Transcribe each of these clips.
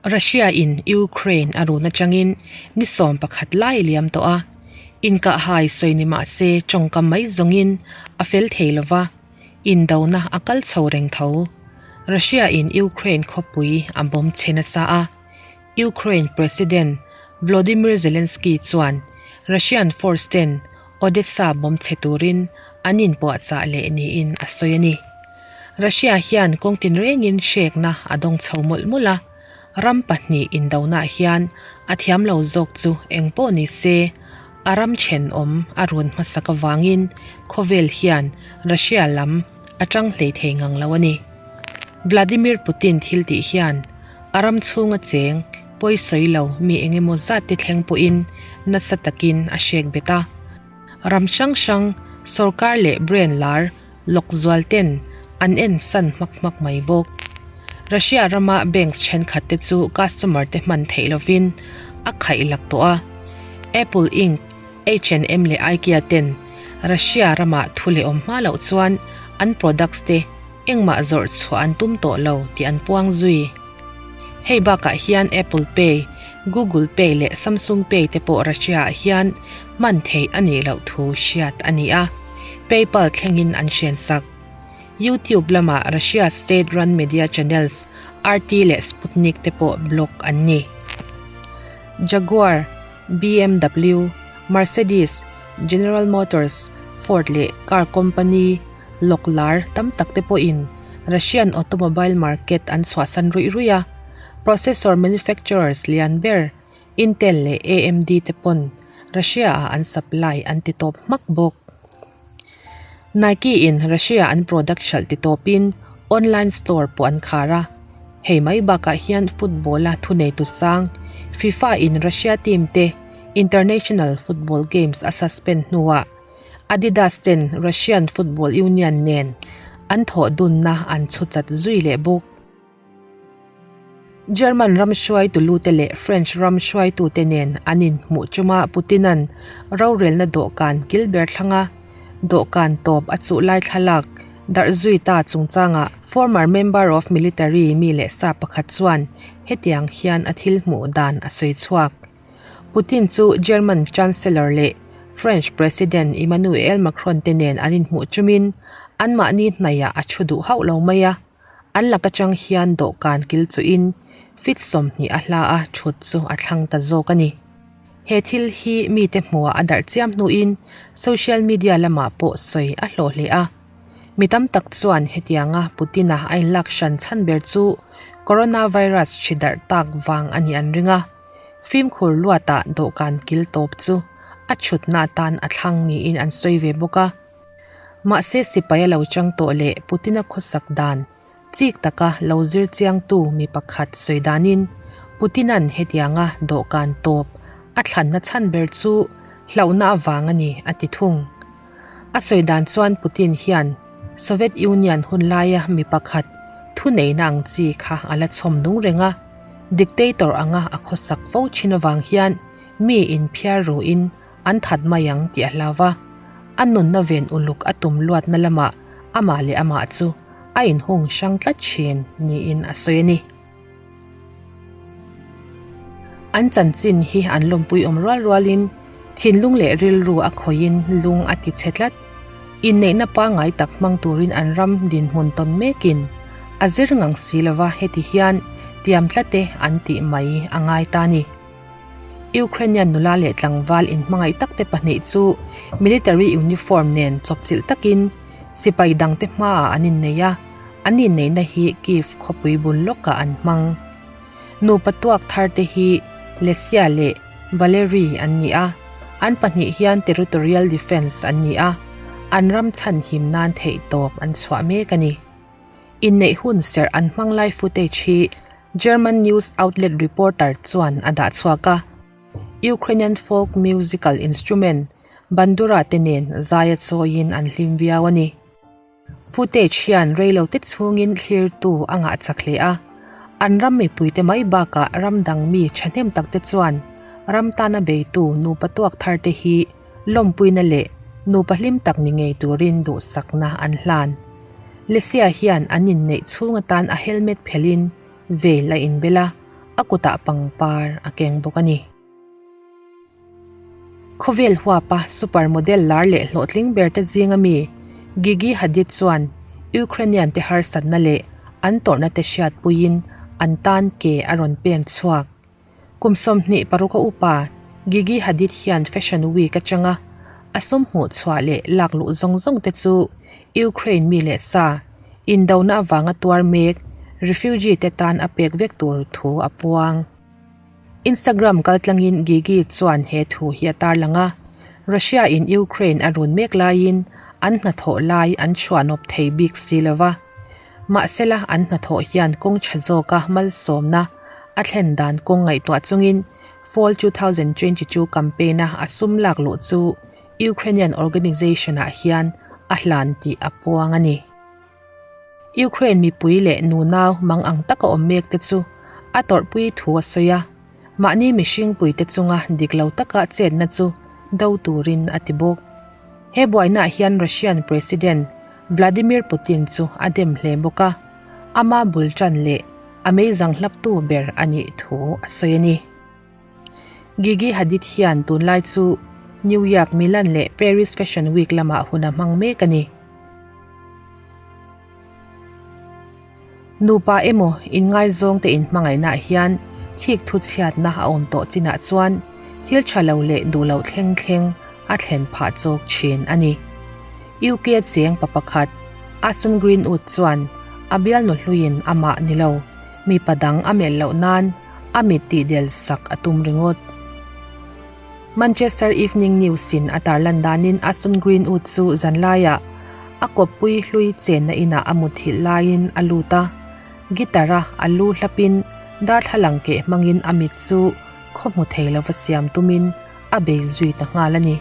Russia in Ukraine a run atangin ni 11 lai a liam tawh a, inkahhai sawi ni mah se tawngkam mai zawngin a fel thei lo va, indona a kal chho reng tho. Russia in Ukraine khawpui a bawm chhe nasa a, Ukraine President Volodymyr Zelensky chuan Russian force ten Odessa bawm chhe turin an inpuahchah leh niin a sawi a ni. Russia hian kawng tinrengin hrekna a dawng chho mawlh mawlh a, ram pahnih indonah hian a thiam lo zawk chu eng pawh ni se, a ram thenawm a run hmasak avangin khawvel hian Russia lam a tang hlei thei ngang lo a ni. Vladimir Putin thil tih hian a ram chhunga cheng pawi sawi lo mi eng emaw zat te thleng pawhin nasa takin a hrek bet a. Ram hrang hrang sorkar leh brand lar lawk zual ten an en san hmak hmak mai bawk. Russia rama banks thenkhat te chu customer te hman theih lovin a khaih lak tawh a. Apple Inc, H&M leh Ikea ten Russia ramah thu leh awm hma loh chuan an products te engmah zawrh chhuah an tum tawh lo tih an puang zui. Hei bakah hian Apple Pay, Google Pay leh Samsung Pay te pawh Russia-ah hian hman theih a nih loh thu hriat a ni a, PayPal thlengin an hrensak. YouTube lamah Russia state-run media channels RT leh Sputnik te pawh block an ni. Jaguar, BMW, Mercedes, General Motors, Ford leh car company lawk lar tam tak te pawhin Russian automobile market an chhuahsan ruih ruih a, processor manufacturers lian ber Intel leh AMD te pawn Russia-ah an supply an ti tawp hmak bawk. Nike in Russia an product hralh ti tawpin online store pawh an khar a, hei mai bakah hian football-a thuneitu sang FIFA in Russia team te international football games a suspend hnuah Adidas ten Russian Football Union nen an thawh dunna an chhu chat zui leh bawk. German ram hruaitu lute leh French ram hruaitute nen an inhmuh chuma Putin-a'n rorelna dawhkan kil ber thlanga dawhkan tawp a chuh lai thlalak darh zui ta chungchangah former member of military mi leh sa pakhat chuan hetiang hian a thil hmuh dan a sawi chhuak. Putin chu German Chancellor leh French President Emmanuel Macron te nen an inhmuh chumin anmahni hnaiah a thu duh hauh lo mai a, an lak atang hian dawhkan kil chuhin feet 20 a hla a thut chu a thlang ta zawk a ni. He thil hi mite hmuhah a darh chiam hnuin social media lamah pawh sawi a hlawh hle a. Mi tam tak chuan hetianga Putin-a a inlak hran chhan ber chu coronavirus hri darh tak vang a nih an ring a. Fimkhur luatah dawhkan kil tawp chu a chhutna atan a thlang niin an sawi ve bawk a. Mahse sipai a lo chang tawh leh Putin-a khawsak dan chik taka lo zir chiangtu mi pakhat sawi danin Putin-a'n hetianga dawhkan tawp a thlanna chhan ber chu hlauhna avang a ni a ti thung. A sawi dan chuan Putin hian Soviet Union hun laia mi pakhat thuneihna ang chi kha a la chhawm nung reng a, dictator anga a khawsak fo thin avang hian mi inphiar ruin an that mai ang tih a hlau va, a nunna ven uluk a tum luatna lamah amah leh amah chu a inhung hrang tlat thin niin a sawi a ni. An chanchin hi an lawmpui awm rual rualin thinlung leh rilru a khawihin lung a ti chhe tlat. Inneihna pangngai tak hmang turin an ram dinhmun tawn mekin a zir ngang si lova heti hian tiam tlat e an tih mai a ngai ta ni. Ukrainian nula leh tlangval inhmangaih takte pahnih chu military uniform nen chawpchilh takin sipai dangte hmaah an innei a. An inneihna hi Kyiv khawpui bul lawkah an hmang. Nupa tuak tharte hi Lesia leh Valery an ni a, an pahnih hian territorial defence an ni a, an ram chhanhim nan theihtawp an chhuah mek a ni. Inneih hun serh an hmang lai footage hi German news outlet reporter chuan a dah chhuak a. Ukrainian folk musical instrument bandura te nen zai a chawiin an hlim viau a ni. Footage hian reilote chhungin thlirtu a ngah chak hle a, an ram mipuite mai bakah ram dang mi thahnem takte chuan ram tana beitu nupa tuak tharte hi lawmpuina leh nupa hlim tak ni ngei turin duhsakna an hlan. Lesia hian an inneih chhung atan a helmet phelhin veil a inbel a. A kutah pangpar a keng bawk a ni. Khawvel huapa super model lar leh hlawhtling ber te zinga mi Gigi Hadid chuan Ukrainian te harsatna leh an tawrhna te hriatpuiin an tan ke a rawn pen chhuak. Kum 26 a upa Gigi Hadid hian Fashion Week atanga a sum hmuh chhuah leh lak luh zawng zawng te chu Ukraine mi leh sa indona avanga tuar mek refugee te tan a pek vek tur thu a puang. Instagram kaltlangin Gigi chuan he thu hi a tarlang a, Russia in Ukraine a run mek laiin an hnathawh lai an chhuanawp thei bik si lo va. Mahsela an hnathawh hian kawng tha zawka malsawmna a thlen dan kawng ngaihtuah chungin Fall 2022 campaign-a a sum lak luh chu Ukrainian organization-ah hian a hlan tih a puang a ni. Ukraine mipui leh nunau mang ang taka awm mek te chu a tawrhpui thu a sawi a, mahni mihring puite chunga dik lo taka chetna chu do turin a ti bawk. He buainaah hian Russian President Vladimir Putin chu a dem hle bawk a, ama bul tan leh a meizang hlaptu ber a nih thu a sawi a ni. Gigi Hadid hian tunlai chu New York, Milan leh Paris Fashion Week lamah hun a hmang mek a ni. Nupa emaw inngaizawngte inhmangaihnaah hian thik thu chhiatna a awm tawh chinah chuan thil tha lo leh duh loh thleng thleng a thlen phah chawk thin a ni. UK a cheng pa pakhat Aston Greenwood chuan a bialnu hluiin amah ni lo mipa dang a melh loh nan a mit tihdel sak a tum ringawt. Manchester Evening News-in a tarlan danin Aston Greenwood chu zanlaiah a kawppui hlui chenna inah a muthilh laiin a lut a, guitar-a a lu hlapin darthlalang keh hmangin a mit chu khaw hmu thei lova siam tumin a bei zui ta nghal a ni.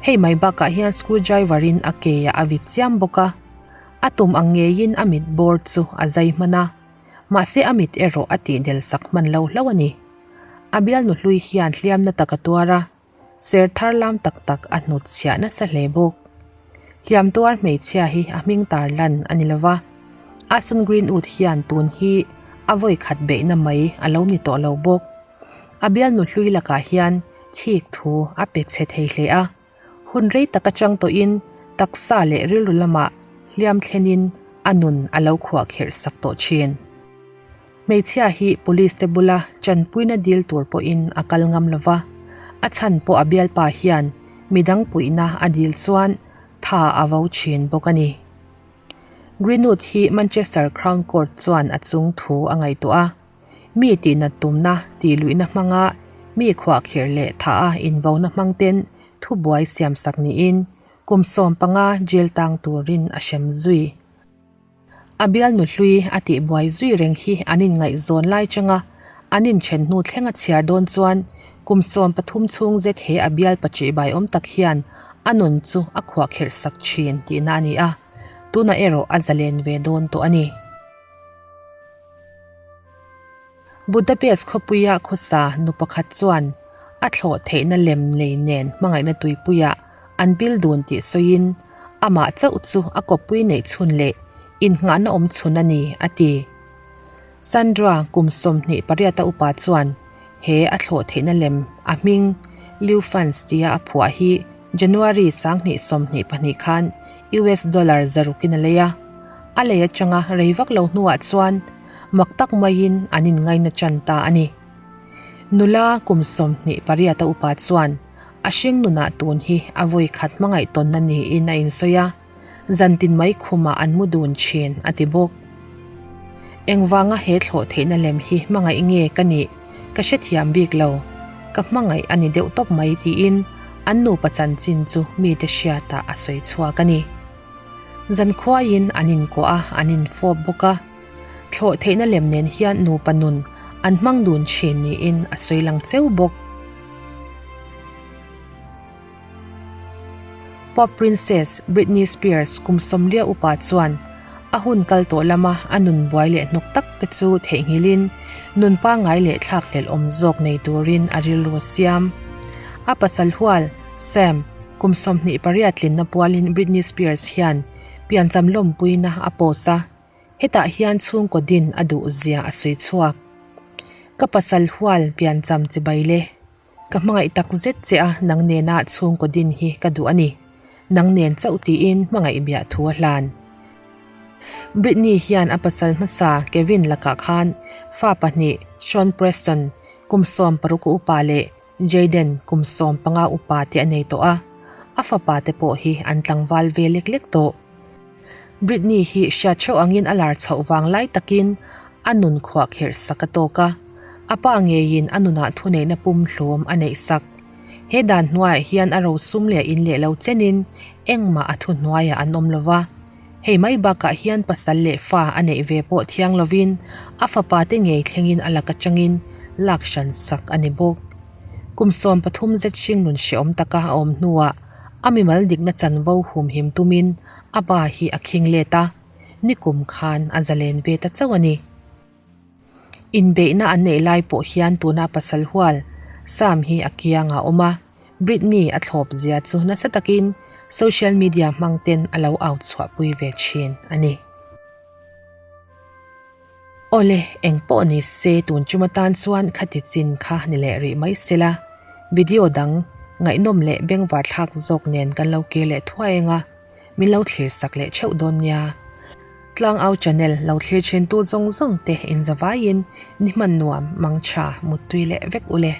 Hei mai bakah hian screwdriver-in a keah a vit chiam bawk a, a tum ang ngeiin a mit bawr chu a zai hman a, mahse a mit erawh a tihdel sak hman lo hlauh a ni. A bialnu hlui hian hliamna tak a tuar a, ser thar lam tak tak a hnut chhiah nasa hle bawk. Hliam tuar hmeichhia hi a hming tar lan a ni lova, Aston Greenwood hian tun hi a vawi khat beihna mai a lo ni tawh lo bawk. A bialnu hlui lakah hian thik thu a pe chhe thei hle a. Hun rei tak atang tawhin taksa leh rilru lamah hliam thlenin a nun a lo khuahkherh sak tawh thin. Hmeichhia hi police te bula chanpuina dil tur pawhin a kal ngam lo va, a chhan pawh a bialpa hian midang puihna a dil chuan tha a vo thin bawk a ni. Greenwood hi Manchester Crown Court chuan a chung thu a ngaihtuah a. Mi tihnat tumna tihluihna hmanga mi khuahkhirh leh thah a invona hmang ten thubuai siamsak niin kum 15 jail tang turin a hrem zui. A bialnu hlui a tihbuai zui reng hi an inngaihzawn lai changa an inthen hnu thleng a chhiar dawn chuan kum 13 chhung zet he a bialpa ṭihbai awm tak hian a nun chu a khuahkhirh sak thin tihna a ni a, tunah erawh a zalen ve dawn tawh a ni. Budapest khawpuia khawsa nu pakhat chuan a thlawh theihna lem nei nen hmangaihna tuipuiah an pil dun tih sawiin amah chauh chu a kawppui neih chhun leh innghahna awm chhun a ni, a ti. Sandra kum 28 a upa chuan he a thlawh theihna lem a hming Liu Fans tia a phuah hi January 2022 khan US dollar zarukin a lei a. A lei atanga rei vak lo hnuah chuan mak tak maiin an inngaina chan ta a ni. Nula kum 28 a upa chuan a hring nunah tun hi a vawi khat hmangaih tawnna niin a insawi a, zantin mai khumah an mu dun thin a ti bawk. Engvanga he thlawh theihna lem hi hmangaih nge ka nih ka hrethiam bik lo, ka hmangaih a ni deuh tawp mai tiin an nupa chanchin chu mite hriatah a sawi chhuak a ni. Zankhuaiin an inkuah a, an infawp bawk a. Thlawh theihna lem nen hian nupa nun an hmang dun thin niin a sawi lang cheu bawk. Pop princess Britney Spears kum 40 upa chuan a hun kal tawh lama a nun buai leh hnawk tak te chu theihnghilhin nun pangngai leh thlakhlelh awm zawk nei turin a rilru a siam. A pasal hual, Sam, kum 28 tlinna pualin Britney Spears hian piancham lawmpuina a post a, hetah hian chhungkaw din a duh zia a sawi chhuak. Ka pasal hual piancham chibai le. Ka hmangaih tak zet che a, nang nena chhungkaw din hi ka duh a ni. Nang nen chauh tiin hmangaih biah thu a hlan. Britney hian a pasal hmasa Kevin lakah khan fa pahnih Sean Preston kum 16 upa leh Jayden kum 15 upa te a nei tawh a, a fapa te pawh hi an tlangval ve lek lek tawh. Britney hi hriat theuh angin a lar chhoh vang lai takin a nun khuah kherh sak a tawk a, a pa ngeiin a nunah thuneihna pum hlawm a neih sak. He dan hnuaiah hian a rosum leh in leh lo chenin engmah a thuhnuaiah an awm lo va. Hei mai bakah hian pasal leh fa a neih ve pawh thiang lovin a fapa te ngei thlengin a lak atangin lak hran sak a ni bawk. Kum 13 zet hringnun hrehawm taka a awm hnuah a mimal dikna chanvo humhim tumin a pa hi a khing let a, nikum khan a zalen ve ta chauh a ni. Inbeihna an neih lai pawh hian tuna pasal hual Sam hi a kiangah a awm a, Britney a thlawp zia chu nasa takin social media hmang ten a lo au chhuahpui ve thin a ni. Awle, eng pawh ni se tun chum atan chuan khati chin kha ni leh rih mai sela, video dang ngaihnawm leh bengvar thlak zawk nen kan lo kir leh thuai eng a, min lo thlir sak leh theuh dawn nia. Tlangau channel lo thlir thin tu zawng zawng te inzavaiin ni hman nuam, mangtha, muttui leh vek ule.